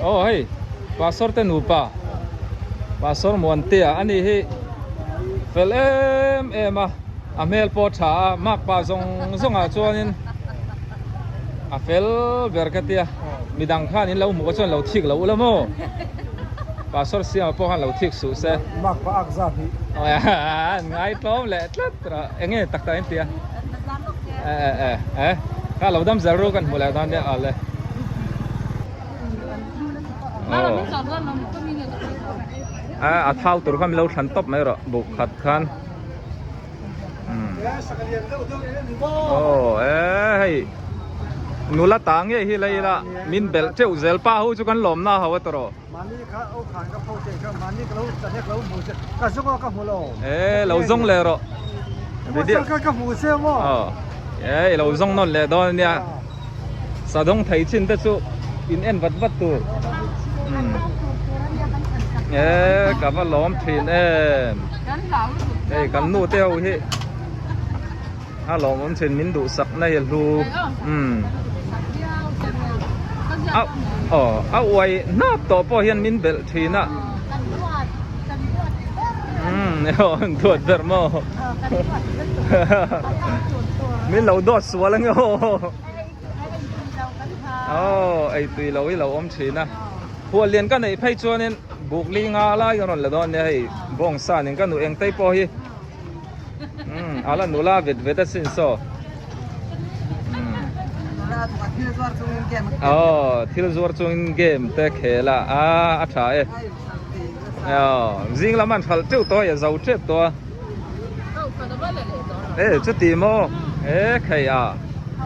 Aw hei pastor te nupa pastor Muantea a nih hi fel em em a a hmel pawh a tha a makpa zawng zawng ah chuanin a fel ber ka tia midang khan in lo hmuh chuan lo thik lo ula maw pastor Siama pawh khan lo thik suh se makpa ak zat hi an ngai tlawm leh tlat rawh eng nge tak tak in tia e e e kha lo dam zel ru kan hmuh leh dawn nia awle a thau tur kha min lo thlan tawp mai rawh buk khat khan aw e hei nula ta nge hi lei ila min belh teuh zel pa ho chu kan lawm na ho a tawrh e lo zawng leh rawh e lo zawng nawn leh dawn ania Sadawng thei chin te chu in en vat vat tur e ka va lawm thin em hei kan nu te ho hi a lawmawm thin min duhsak na hi hlu umm a aw a uai hnap tawh pawh hian min belh thin a umm aw an duat ber maw. Min lo dawt sual ange aw. Aw ei tui lo hi lo awm thin a. Hual lian ka neih phei chuanin buk li nga lai ka rawn la dawn nia hei bawng sa nen ka nu eng tei pawh hi. Umm a la nula vet vet a sin saw. Aw thil zuar chungin game te khel a a tha e. Aw zing lam an hralh teuh tawh a zo tep tawh a e chuti maw e khei a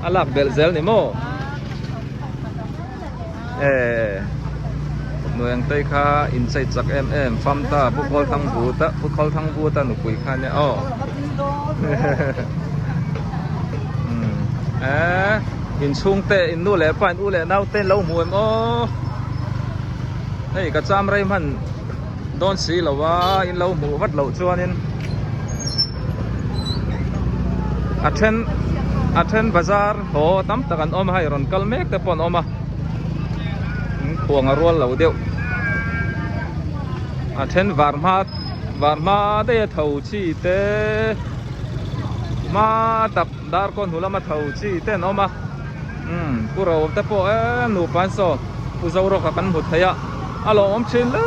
a lak belh zel ni maw e hnuai ang te kha in chei chak em em fam ta pu khawl thang but a pu khawl thang but a nupui kha nia aw e inchhung te in nu leh pa in u leh nau te in lo hmu em aw. Hei ka cham rei hman dawn si lo a in lo hmuh vat loh chuanin a then a then bazar haw tam tak an awm a hei rawn kal mek te pawh an awm a khuang a rual lo deuh a then var hma var hma daih a tho chi te hma tak darkawn hnu lama tho chi te an awm a. Umm pu ro te pawh e nupa an saw pu zorawka kan hmu thei a a lawmawm thin hle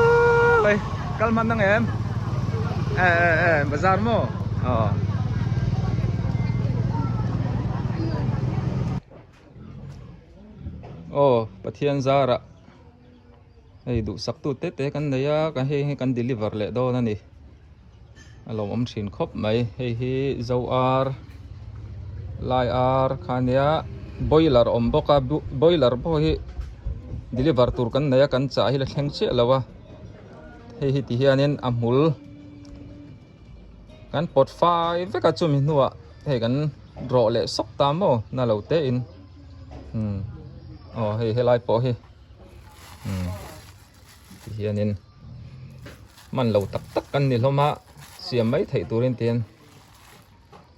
mai kal hman ang em e e e bazar maw aw aw pathian zarah hei duhsak tu te te kan nei a kan hei hi kan deliver leh dawn a ni. A lawmawm thin khawp mai hei hi zo ar lai ar kha ania boiler awm bawk a boiler pawh hi deliver tur kan nei a kan chah hi la thleng chiah lo a hei hi ti hianin a hmul kan pawt fai vek a chumi hnuah hei kan rawh leh sawk ta maw na lo te in umm aw hei helai pawh hi umm ti hianin. Hman lo tak tak kan ni hlawm a, siam mai theih turin tihian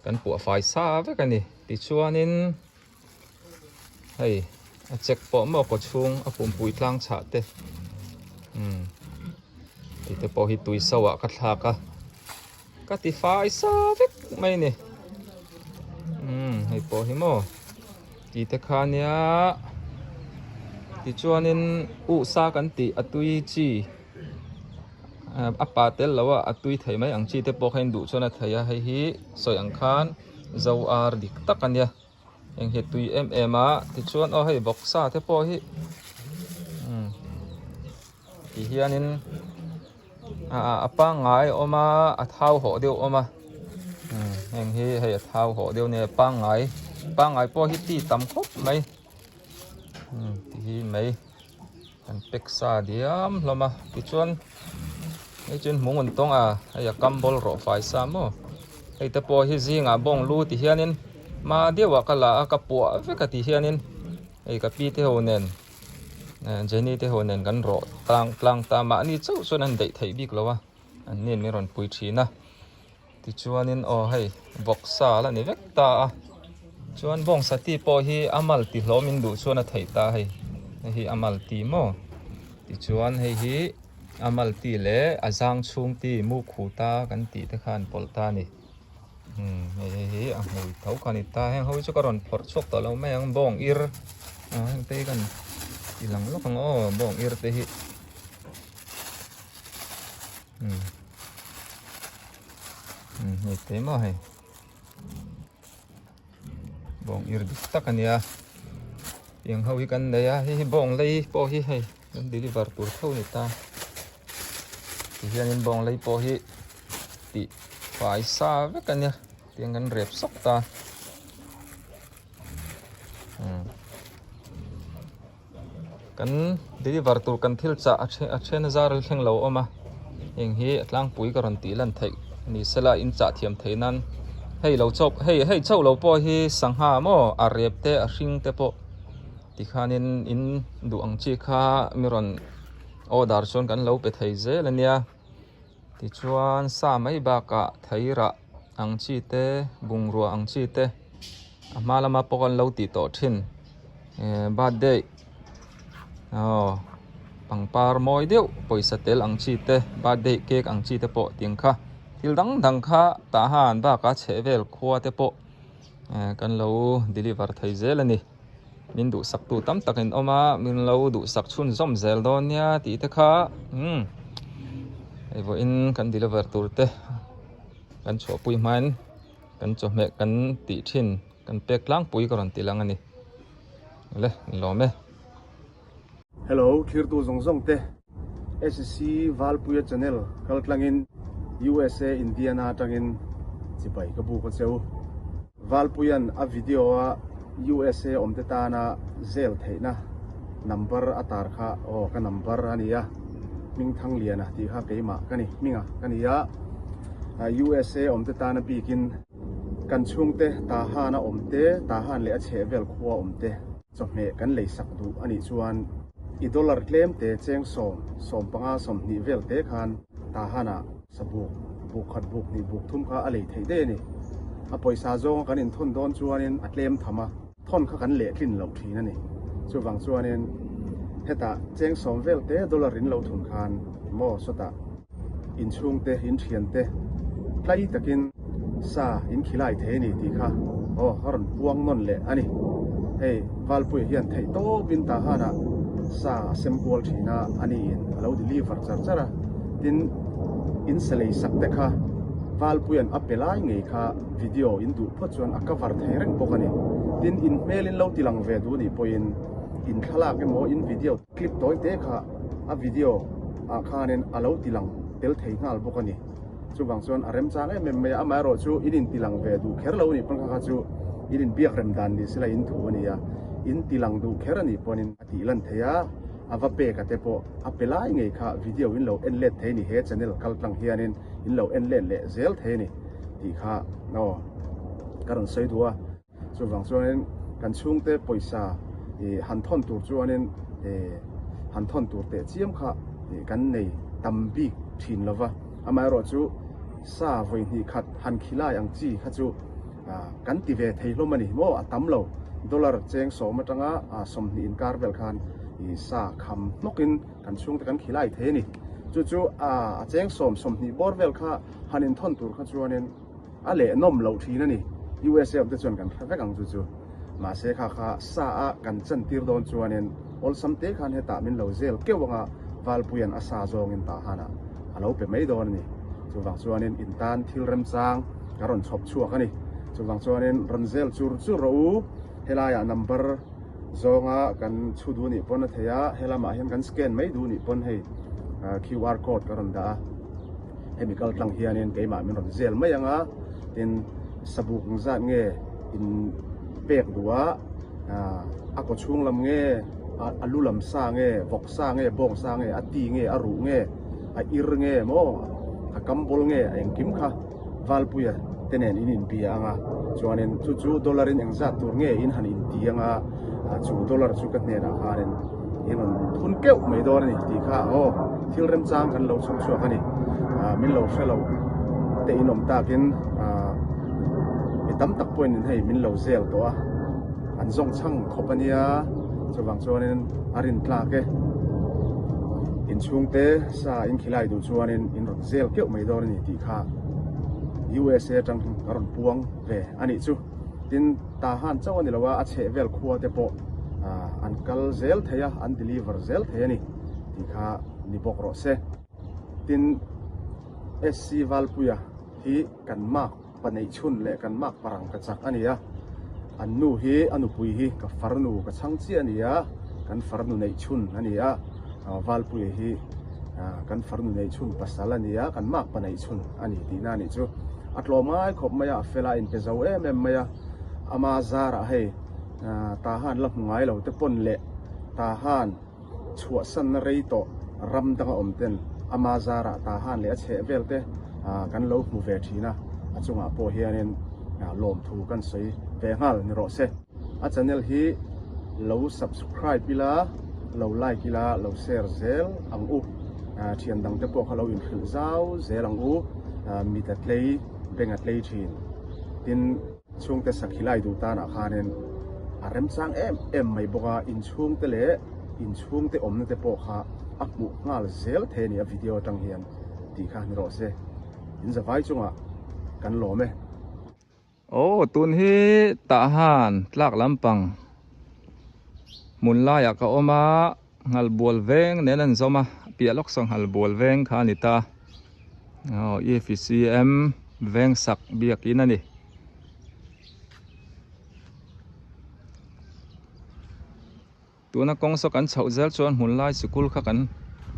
kan puah fai sa vek a ni. Tichuanin hei a check pawh maw kaw chhung a pumpui tlang chhah te umm hei te pawh hi tui so ah ka thlak a ka ti fai sa vek mai a ni umm hei pawh hi maw tih te kha nia tichuanin uhsa kan tih a tui chi. A pa tel lo a a tui thei mai ang chi te pawh kha in duh chuan a thei a hei hi sawi ang khan zo ar dik tak a nia heng hi a tui em em a tichuan aw hei vawksa te pawh hi umm ti hianin a pangngai a awm a a thau hawh deuh a awm a umm heng hi hei a thau hawh deuh a nia pangngai pangngai pawh hi ti tam khawp mai umm ti hi mai. An pack sa diam hlawm a tichuan hei chuan hmung an tawng a hei a kam bawl rawh fai sa maw hei te pawh hi zingah bawng lu ti hianin hma deuhah ka la a ka puah vek a ti hianin hei ka pi te ho nen Jenny te ho nen kan rawh tlang tlang ta mahni chauh chuan an daih theih bik lo a an nen min rawn pui thin a. Tichuanin aw hei vawksa la ni vek ta a, chuan bawngsa ti pawh hi a mal ti hlawm in duh chuan a theih ta hei, hei hi a mal ti maw? Tichuan hei hi a mal ti leh a zang chhung ti mu khu ta kan tih te khan pawlh ta a ni. Umm hei hei hi a hmui tho kha a ni ta. Heng ho hi chu ka rawn phawrh chhuak tawh lo mai ang bawng ir ah heng te hi kan ti lang lawk ang aw bawng ir te hi umm umm hei te maw hei. Bawng ir dik tak a nia tiang ho hi kan nei a hei hi bawng lei pawh hi hei kan deliver tur tho a ni ta tihianin bawng lei pawh hi tih fai sa vek a nia tiang kan rep sawk ta umm kan deliver tur kan thil chah a a then a zar thleng lo a awm a heng hi a tlangpui ka rawn tih lan theih ni sela in chah thiam theih nan hei lo chauh hei hei chauh lo pawh hi sangha maw a rep te a hring te pawh tikhanin in duh ang chi kha mi rawn order chuan kan lo pe thei zel a nia tichuan sa mai bakah theirah ang chi te bungrua ang chi te a hma lama pawh an lo tih tawh thin eh birthday aw pangpar mawi deuh pawisa tel ang chi te birthday cake ang chi te pawh tiang kha thil dang dang kha tah han bakah chhehvel khua te pawh eh kan lo deliver thei zel a ni min duhsak tu tam tak in awm a min lo duhsak chhunzawm zel dawn nia tih te kha umm hei vawiin kan deliver tur te kan chhuahpui hmain kan chawhmeh kan tih thin kan pek tlangpui ka rawn ti lang a ni le lawm e. Hello thirtu zawng zawng te SC Valpuia channel kal tlangin USA Indiana atangin chibai ka buk a cheu. Valpuia'n a video a USA awmte tana zel theihna number a tar kha aw ka number a nia Hmingthangliana tih kha keimah ka ni hminga ka ni a USA awmte tana bikin kan chhungte Tahan a awmte Tahan leh a chhehvel khua awmte Chawhmeh kan lei sak duh a nih chuan i dollar tlem te cheng sawm, 15, 20 vel te khan Tahan-ah sabuk, buk khat buk hnih buk thum kha a lei theih daih a ni. A pawisa zawnga kan inthawn dawn chuanin a tlem tham a, thawn kha kan lehtlin loh thin a ni. Chuvang chuanin hetah cheng sawm vel te dollar in lo thun khan maw sawtah inchhungte, inthiante tlai takin sa in khilai thei a ni tih kha aw a rawn puang nawn leh a ni. Hei Valpuia hian theih tawpin Tahanah sa a sem kual thin a, a niin a lo deliver char char a. Tin, in sa lei sak te kha Valpuia'n a pe lai ngei kha video in duh phawt chuan a cover thei reng bawk a ni. Tin, in hmel in lo ti lang ve duh nih pawhin in thlalak emaw in video clip tawi te kha a video ah khanin a lo ti lang tel thei nghal bawk a ni. Chuvang chuan a remchang em em mai a, amaherawh chu in inti lang ve duh kher lo a nih pawn kha kha chu in inbiak rem dan ni sela in thu a ni a, in ti lang duh kher a nih pawnin a tih lan thei a, a va pek a te pawh a pe lai ngei kha video in lo en let thei a ni, he channel kal tlang hianin in lo en let leh zel thei a ni tih kha aw ka rawn sawi duh a. Chuvang chuanin kan chhungte pawisa ih han thawn tur chuanin ih han thawn tur teh chiam kha ih kan nei tam bik thin lo va. Amaherawh chu sa vawi hnih khat han khilai ang chi kha chu ah kan ti ve thei hlawm a ni maw a tam lo. Dollar cheng sawm atanga ah 20 inkar vel khan ih sa kham hnawkin kan chhungte kan khilai thei a ni. Chu chu ah a cheng sawm 20 bawr vel kha han inthawn tur kha chuanin A leh nawm loh thin a ni. USA awm te chuan kan hre vek ang chu chu. Mahse kha kha sa a kan chan tir dawn chuanin awlsam te khan hetah min lo zel keuh anga Valpuia'n a sa zawngin Tahan ah a lo pe mai dawn a ni. Chuvang chuanin in tan thil remchang ka rawn chhawp chhuak a ni. Chuvang chuanin rawn zel chur chur rawh u. Helaiah number zawnga kan chhu duh nih pawn a thei a, helamah hian kan scan mai duh nih pawn hei QR code ka rawn dah a. Hemi kal tlang hianin keimah min rawn zel mai ang a, tin sabuk ang zat nge in pek duh a, a kaw chhung lam nge, a lu lam sa nge, vawk sa nge, bawng sa nge, a ti nge, a ruh nge, a ir nge maw, a kam bawl nge, a engkim kha Valpuia te nen in inbia ang a, chuanin chu chu dollar in engzat tur nge in han inti ang a, chu dollar chu ka hnenah khanin in rawn thun keuh mai dawn a ni tih kha aw thil remchang kan lo chhawp chhuak a ni. Min lo hre lo te in awm takin mi tam tak pawhin in hei min lo zel tawh a, an zawng chhang khawp a nia, chuvang chuanin a rin tlak e. Inchhungte sa in khilai duh chuanin in rawn zel keuh mai dawn a ni tih kha USA atang ka rawn puang ve a nih chu. Tin, Tahan chauh a ni lo a, a chheh vel khua te pawh an kal zel thei a, an deliver zel thei a ni tih kha ni bawk rawh se. Tin, SC Valpuia hi kan mark pa neih chhun leh kan mark parang ka chak a ni a, an nu hi a nupui hi ka farnu ka chhang chiah a ni a, kan farnu neih chhun a ni a, Valpuia hi kan farnu neih chhun pasal a ni a, kan mark pa neih chhun a ni tihna a nih chu. A tlawm ngai khawp mai a, a fel a, a inpe zo em em mai a, ama zarah hei Tahan la hmu ngai lo te pawn leh Tahan chhuahsanna rei tawh ram danga awm ten ama zarah Tahan leh a chheh vel te kan lo hmu ve thin a, a chungah pawh hianin lawmthu kan sawi ve nghal ni rawh se. A channel hi lo subscribe ila, lo like ila, lo share zel ang u. Thian dang te pawh kha lo inhrilh zau zel ang u. Mit a tlei, beng a tlei thin. Tin. Chhungte sakhi lai duh tanah khanin a remchang em em mai bawk a, inchhungte leh inchhungte awmna te pawh kha a hmuh nghal zel thei a ni a video atang hian tih kha ni rawh se. In zavai chungah kan lawm e. Aw tun hi Tahan tlak lampang hmun laiah ka awm a, Nghalbual veng nen an zawm a, piah lawk saw Nghalbual veng kha a ni ta. Aw EFCM veng sak biakin a ni. Tuna kawng saw kan chhoh zel chuan hmun lai sikul kha kan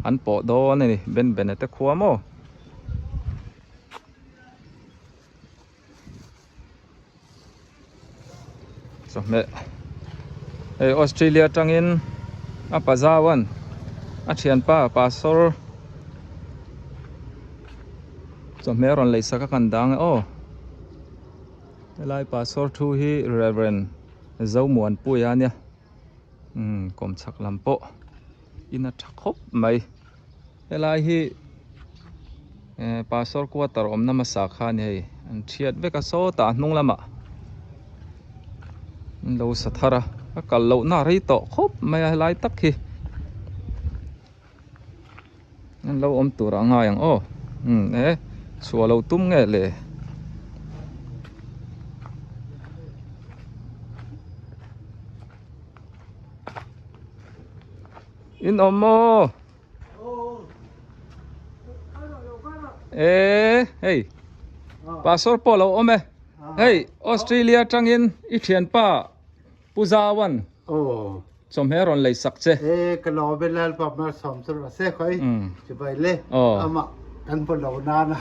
an pawh dawn a ni Ben Bena te khua maw. Chawhmeh hei Australia atangin a pazauan a thianpa pastor chawhmeh a rawn lei sak a kan dang e aw helai pastor thu hi Reverend Zomuanpuia a nia umm kawmchhak lam pawh in a tha khawp mai. Helai hi eh pastor quarter awmna hmasa kha a ni hei an thiat vek a sawtah a hnung lamah an lo sa thar a a kal lohna a rei tawh khawp mai a helai tak hi an lo awm tur a ngai ang aw umm e chhuah lo tum nge le. In awm maw? E hei pastor pawh lo awm e hei Australia tangin i thianpa Pu Zawan chawhmeh rawn lei sak che. E ka lo be lal pa mar som chu rawh se khoi chu bai le ama kan pu lo na na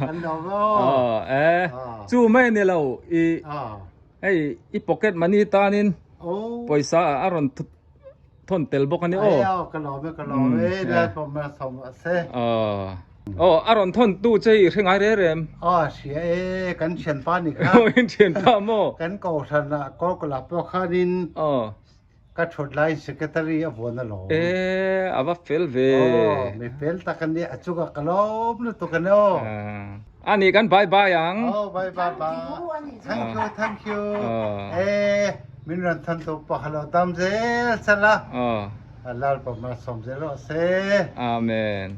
kan lo o e chu mai ni lo i hei i pocket money tanin pawisa a rawn thawn tel bawk a ni aw. Aw ka lawm e ka lawm e Lalpawm a sawm a se. Aw a rawn thawn tu che i hre ngai rem rem. Aw hria e kan thianpa ni kha. Aw in thianpa maw. Kan kohhran ah kawlkawla pawh khanin ka thut laiin secretary a vuan alawm. E a va fel ve. Aw mi fel tak a ni a chungah ka lawm lutuk a ni aw. A nih kan bye bye ang. Aw bye bye bye. Thank you thank you. E min rawn thawn tu pawh lo dam zel chal a. Lalpa malsawm zel rawh se. Amen.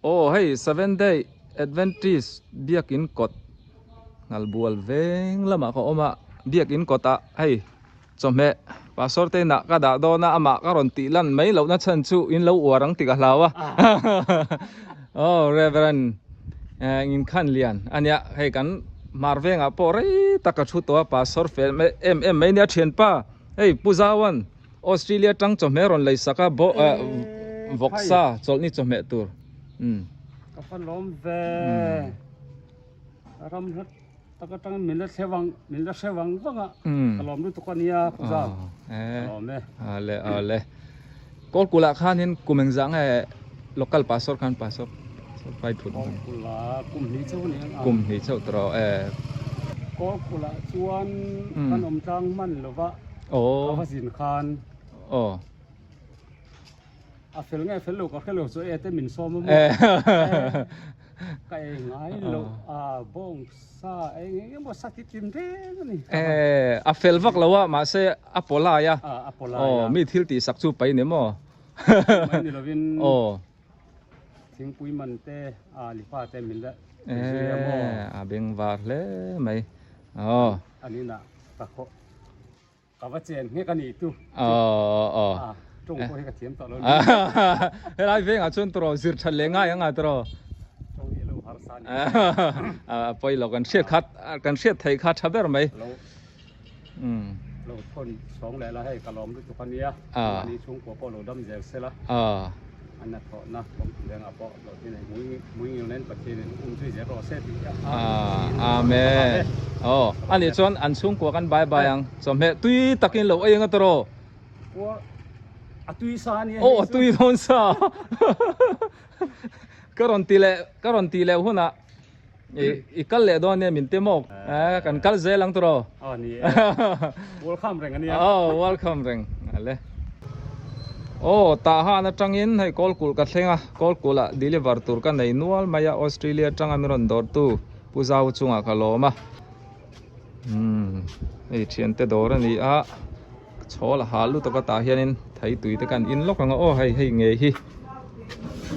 Aw hei Seven Day Adventist biakin kawt Ngalbual veng lamah ka awm a, biakin kawtah hei Chawhmeh Pastor te inah ka dah dawn a, amah ka rawn tih lan mai lohna chhan chu in lo uar ang tih ka hlau a. Aw Reverend Nginkhan Lian a nia, hei kan Hmar vengah pawh rei tak ka thu tawh a, Pastor fel em em mai nia thianpa. Hei Pu Zauan Australia tang chawhmeh rawn lei sak a, vawksa chawlhni chawhmeh tur. Ka fa lawm ve. Ram hlat tak atangin min la thleu ang min la hreu ang vang a ka lawm lutuk a nia Pu Zau ka lawm e. Ale ale Kawlkula khanin kum engzah nge local pastor khan pastor pai phut Kawlkula kum hnih chauh a ni ang a kum hnih chauh tawh e Kawlkula chuan kan awm tlang hman lova ka va zin khan aw A fel nge fel lo ka hre lo chu e te min sawm a maw ka ei ngai lo a bawng sa ei nge nge maw sa ti tlin reng a ni e a fel vak lo a mahse a pawh lai a a pawh lai a mi thil tih sak chu pai ni maw. Mai ni lovin Aw. Thingpui man te a lifa te min la zui a maw? A beng var hle mai. Aw. An inah ka khaw ka va chen nghek a nih tu. Aw aw. A tawng pawh hi ka thiam tawh lo ni. Helai vengah chuan tawrh zir that leh ngai anga tawrh. Tawng hi a lo harsa a ni. A pawi lo kan hriat kha kan hriat theih kha tha ber mai. Lo Lo thawn chhawng leh la hei ka lawm lutuk a nia. Mahni chhungkua pawh lo dam zel se la. An na thawhna kawng lengah pawh lo ti nei mui ngil nen Pathianin um zui zel rawh se tih a Amen. Aw ani chuan an chhungkua kan bye bye ang. Chawhmeh tui takin lo ei anga tawrh. A tui sa a nia. Aw a tui dawn sa. Ka rawn ti leh ka rawn ti leh hunah I kal leh dawn nia min ti maw? Kan kal zel ang tawh. Aw ni e. Welcome reng a nia. Aw welcome reng ale. Aw tah han atangin hei Kawlkulh ka thleng a, Kawlkulh ah deliver tur ka nei nual mai a, Australia atanga min rawn dawr tu Pu Zau chungah ka lawm a. Umm hei thiante dawr a ni a, chhawl a hal lutuk a tah hianin thei tui te kan in lawk ang a aw hei hei ngei hi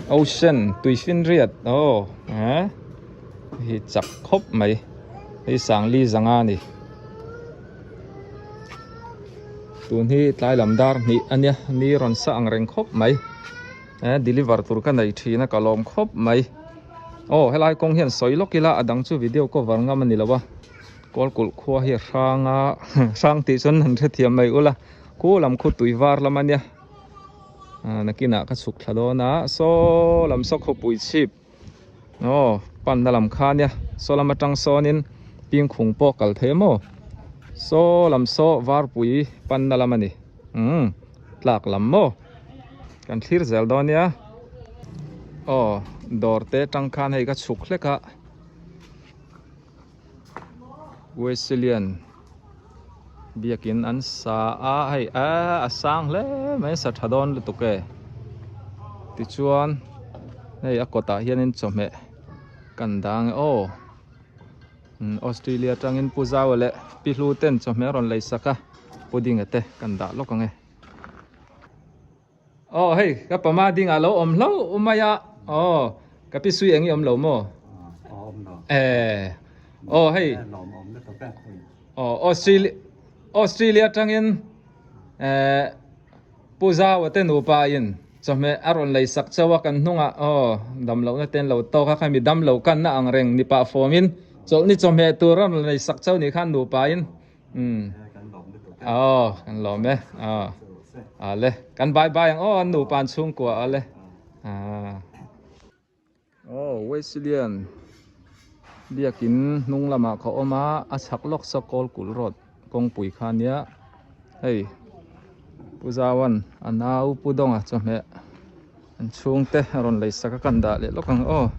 ocean tui finriat aw eh hi chak khawp mai hei sangli zanga a ni tun hi tlai lam dar hnih a nia ni rawn sa ang reng khawp mai eh deliver tur ka nei thin a ka lawm khawp mai. Aw helai kawng hian sawi lawk ila a dang chu video cover ngam a ni lo a Kawlkulh khua hi a hrang a hrang tih chuan han hrethiam mai ula khu lam khu tui var lam a nia ah nakinah ka chhuk thla dawn a saw lam saw khawpui chhip aw panna lam kha nia saw lam atang sawnin pingkhung pawh kal thei maw saw lam saw varpui panna lam a ni umm tlak lam maw. Kan thlir zel dawn nia. Aw dawr te atang khan hei ka chhuk hlek a. Wesleyan biakin an sa a hei a sang hle mai a sa tha dawn lutuk e. Tichuan hei a kawtah hianin chawhmeh kan dang e aw. Australia atangin Pu Zau leh Pi Hlu ten chawhmeh a rawn lei sak a pudding te kan dah lawk ang e. Aw hei ka pama ding ah lo awm hlauh mai a aw ka pi sui eng i awm lo maw eh aw hei aw Australia Australia atangin eh Pu Zau te nupa in chawhmeh a rawn lei sak chauh a kan hnungah aw dam lohna te an lo tawk a khami dam lo kanna ang reng ni pah fawm in chawlhni chawhmeh tur a rawn lei sak chauh ni khan nupa in Umm. Aw, kan lawm e. Aw. Ale, kan bye bye ang aw, an nupa an chhungkua ale. Ah. Aw, Wesleyan biakin hnung lamah ka awm a, a chhak lawk saw Kawlkulh road kawngpui kha ania. Hei, Pu Zauan a nau Pu Dawnga chawhmeh an chhungte a rawn lei sak a, kan dah leh lawk ang aw.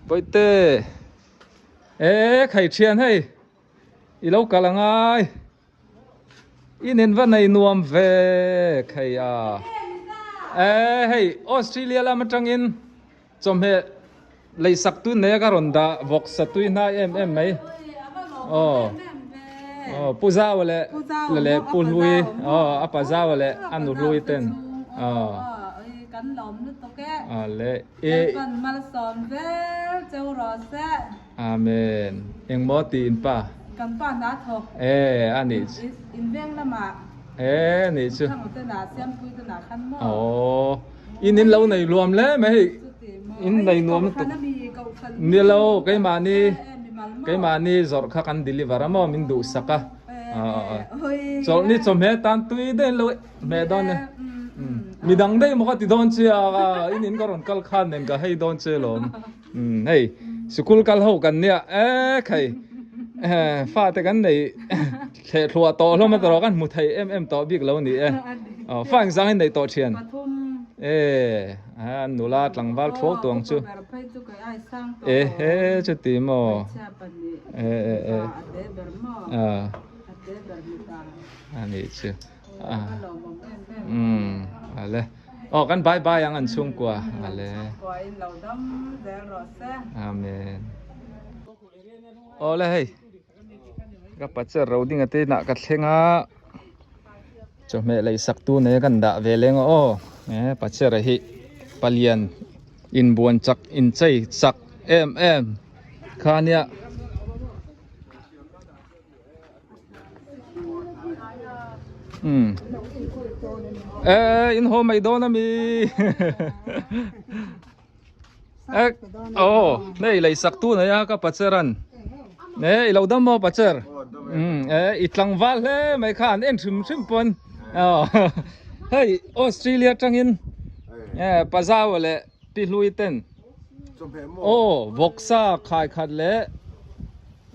Bawihte! E khai thian hei! I lo kal angai. I nen va nei nuam ve khei a. E hei Australia lam atangin chawhmeh lei sak tun nei a ka rawn dah vawk sa tui hnai em em mai. Aw. Aw Pu Zau leh leh Pu Hlui aw a pa Zau leh a nu Hlui ten. Aw. Kan lawm lutuk e. A le e. Kan malsawm zel cheu rawh se. Amen. Engmaw ti in pa? Kan pa hna thawk. E a nih chu. In veng lamah. E nih chu. Thang te nah Siampui te nah khan maw? Aw. In in lo nei luam hle mai hei. In nei nuam lutuk. Ni lo keimahni keimahni zawrh kha kan deliver a maw min duhsak a. Chawlhni chawhmeh tan tui daih in lo hmeh dawn e. Midang daih maw ka ti dawn che a in in ka rawn kal khan nen ka hei dawn che lawm. Umm hei sikul kal ho kan nia e khai fa te kan nei thleh thluah tawh hlawm a tawrh kan hmu thei em em tawh bik lo ni e aw fa engzang in nei tawh thian e a nula tlangval thuau tuang chu e he chuti maw e e e a a nih chu Umm ale aw kan bye bye ang an chhungkua ale Amen Awle hei ka pacher ro ding ate inah ka thleng a. Chawhmeh lei sak tu nei kan dah ve leng aw aw e pachera hi palian inbuan chak inchei chak em em kha nia. Umm e in haw mai dawn ami e aw hei lei sak tu nei a ka pacheran e i lo dam maw pacher umm e i tlangval hle mai kha an en hrim hrim pawn aw hei Australia tangin e Pazaua leh Pi Hlui ten aw vawksa khai khat leh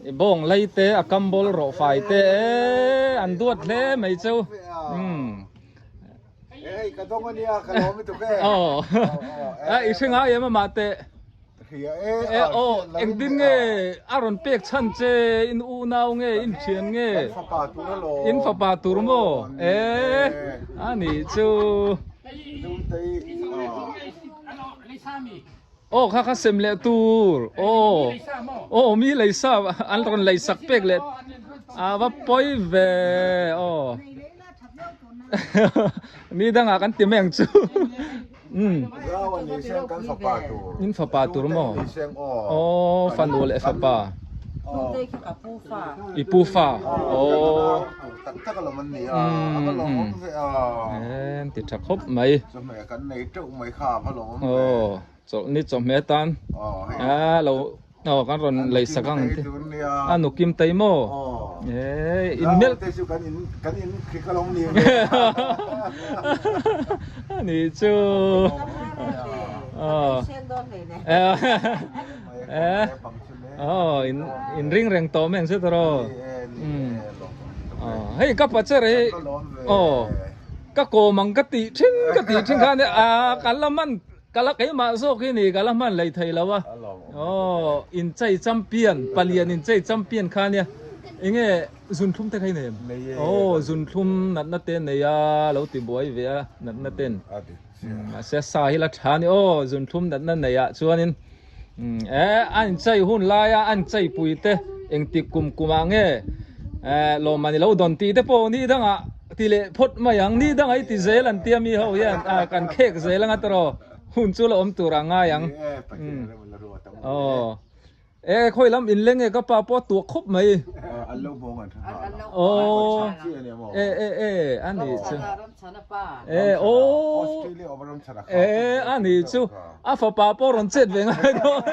I bawng lei te a kam bawl rawh fai te e an duat hle mai cheu umm. Hei ka dawng ania ka lawm lutuk e. Aw a i hre ngai em amah teh. Hria e. E aw engtin nge a rawn pek chhan che in unau nge in thian nge. Kan fapa tur alawm. In fapa tur maw e a nih chu. Aw kha kha sem leh tur aw aw mi lei sa an rawn lei sak pek leh a va pawi ve aw ni dangah kan ti mai ang chu um in fapa tur maw aw fanu leh fapa i pu fa aw um um ti tha khawp mai. Chawhmeh kan nei teuh mai kha a va lawm awm ve. Aw, chawlhni chawhmeh atan a lo aw kan rawn lei sak ang te. A nu kim tai maw? E in mel te chu kan in kan in khi ka lawm ni ve. Ani chu. Aw. Eh. Aw in in ring reng tawh mai ang che tawh. Aw hei ka pacher hi aw. Ka kawm ang ka tih thin ka tih thin khan a ka la man ka la keimah zawk hi ni ka la hman lei thei lo a aw inchei champion palian inchei champion kha nia enge zunthlum te kha i nei em aw zunthlum natna te nei a lo ti buai ve a natna ten mahse sa hi la tha a ni aw zunthlum natna nei ah chuanin e a inchei hun laia a inchei pui te engtik kum kum ah nge lawmman i lo dawn tih te pawh ni dangah ti leh phawt mai ang ni dangah i ti zel an tia mi ho hian a kan khek zel anga tawh hun chu la awm tur a ngai ang aw. E khawi lam in leng e ka pa pawh a tuak khawp mai. An lo bawng an tha nghal a. Aw. E e e a nih chu. E aw. Australia awm ram chhan a kha. E a nih chu. A fapa pawh rawn chet ve ngai dawn.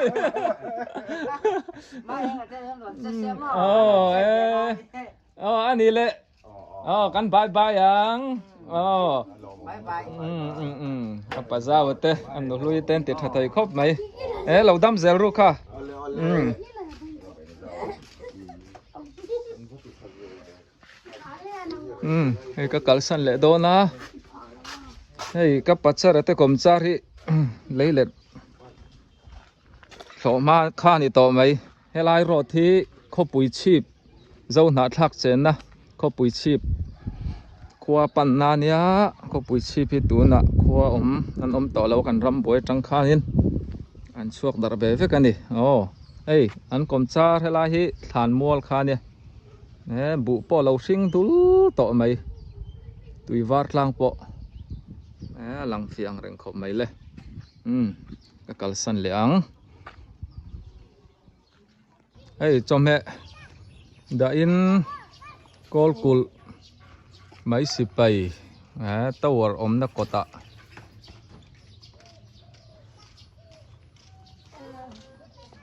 Aw e. Aw a nih leh. Aw kan bye bye ang. Aw. Bye bye. Um um um. A pa zau te an nu hlui te an ti tha thei khawp mai. E lo dam zel ru kha. Um. Um hei ka kalsan leh dawn a. Hei ka pachara te kawmchar hi lei let hlawh hma kha a ni tawh mai. Helai road hi khawpui chhip Zohnahthlak chenna khawpui chhip khua panna ania khawpui chhip hi tunah khua awm an awm tawh lo kan ram buai atang khanin an chhuak darh ve vek a ni aw hei an kawm char helai hi thlan mual kha ania he buh pawh a lo hring dul tawh mai tui var tlang pawh a lang fiah ang reng khawp mai le umm ka kalsan leh ang. Hei chawhmeh dahin kawl kulh mai sipai eh tower awmna kawtah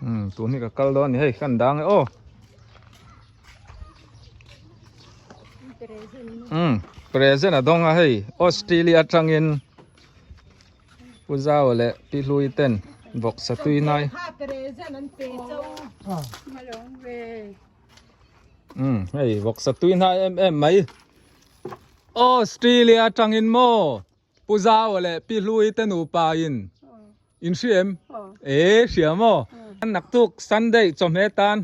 umm tun hi ka kal dawn a ni hei kan dang e aw umm present a dawng a hei Australia atangin. Pu Zau leh Pi Hlui ten vawksa tui nai. Umm hei vawksa tui nai em em mai. Australia atangin maw Pu Zau leh Pi Hlui te nupa in in hria em? E hria maw? Naktuk Sunday chawhmeh tan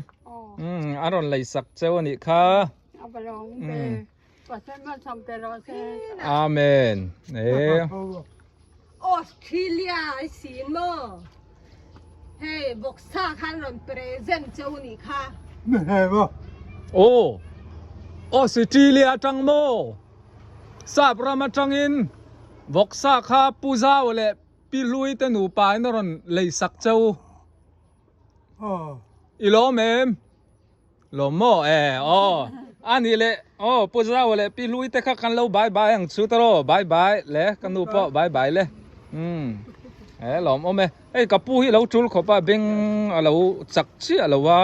umm an rawn lei sak cheu anih kha. Umm. Amen. E. Australia ai sin maw hei vawksa khan rawn present cheu nih kha. Aw Australia atang maw? Sap ram atangin vawksa kha Pu Zau leh Pi Hlui te nupa in a rawn lei sak cheu. I lawm em? Lawm maw? E aw a nih leh aw Pu Zau leh Pi Hlui te kha kan lo bye bye ang chu tawh aw bye bye le ka nu pawh bye bye le. Umm e lawm awm e. Hei ka pu hi a lo tul khawp a beng a lo chak chiah lo a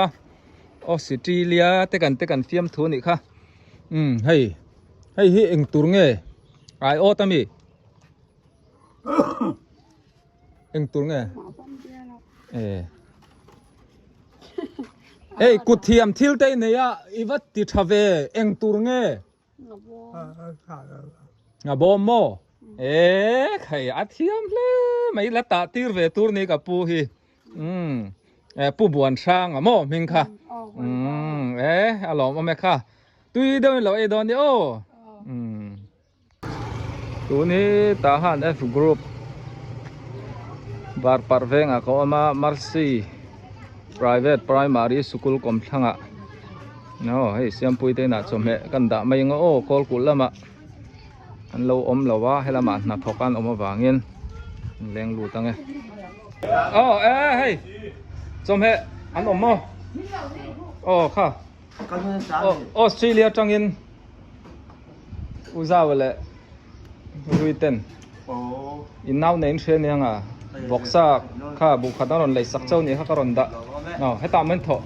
aw Australia te kan te kan fiam thu a nih kha. Umm hei hei hi eng tur nge ai awt ami eng tur nge e hei kut thiam thil te i nei a i va ti tha ve eng tur nge nga bawm maw e khai a thiam hle mai la tah tir ve tur ni ka pu hi Umm eh pu buan hrang a maw hming kha umm eh a lawm awm e kha tui deuh in lo ei dawn ni aw umm tun hi tah han F group bar parh vengah ka awm a Mercy private primary school kawmthlangah aw hei Siampui te inah chawhmeh kan dah mai ang aw kawl kulh lamah an lo awm lo a helamah hnathawk an awm avangin an leng lut ang e aw e hei chawhmeh an awm maw aw kha Australia atangin Uzau leh Ruiten in nau nei in hria nia nga vawksa kha bu khat an rawn lei sak chauh nih kha ka rawn dah aw hetah main thawh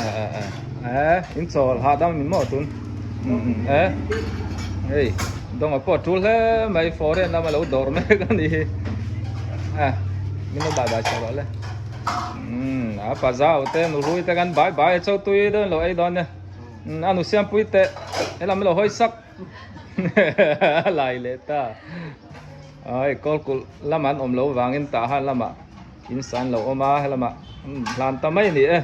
e e e e in chawl hahdam min maw tun e hei dawngah pawh a tul hle mai foreign lama lo dawr mek a ni hi e min lo bai bai chho rawh le umm a pa zau te nu hlui te kan bai bai chau tui deuh in lo ei dawn nia a nu siampui teh helam lo hawi sak. A lai leh ta. Ai kawl kulh lamah an awm lo vangin tah han lamah in san lo awm a, helamah hlan ta mai a ni e.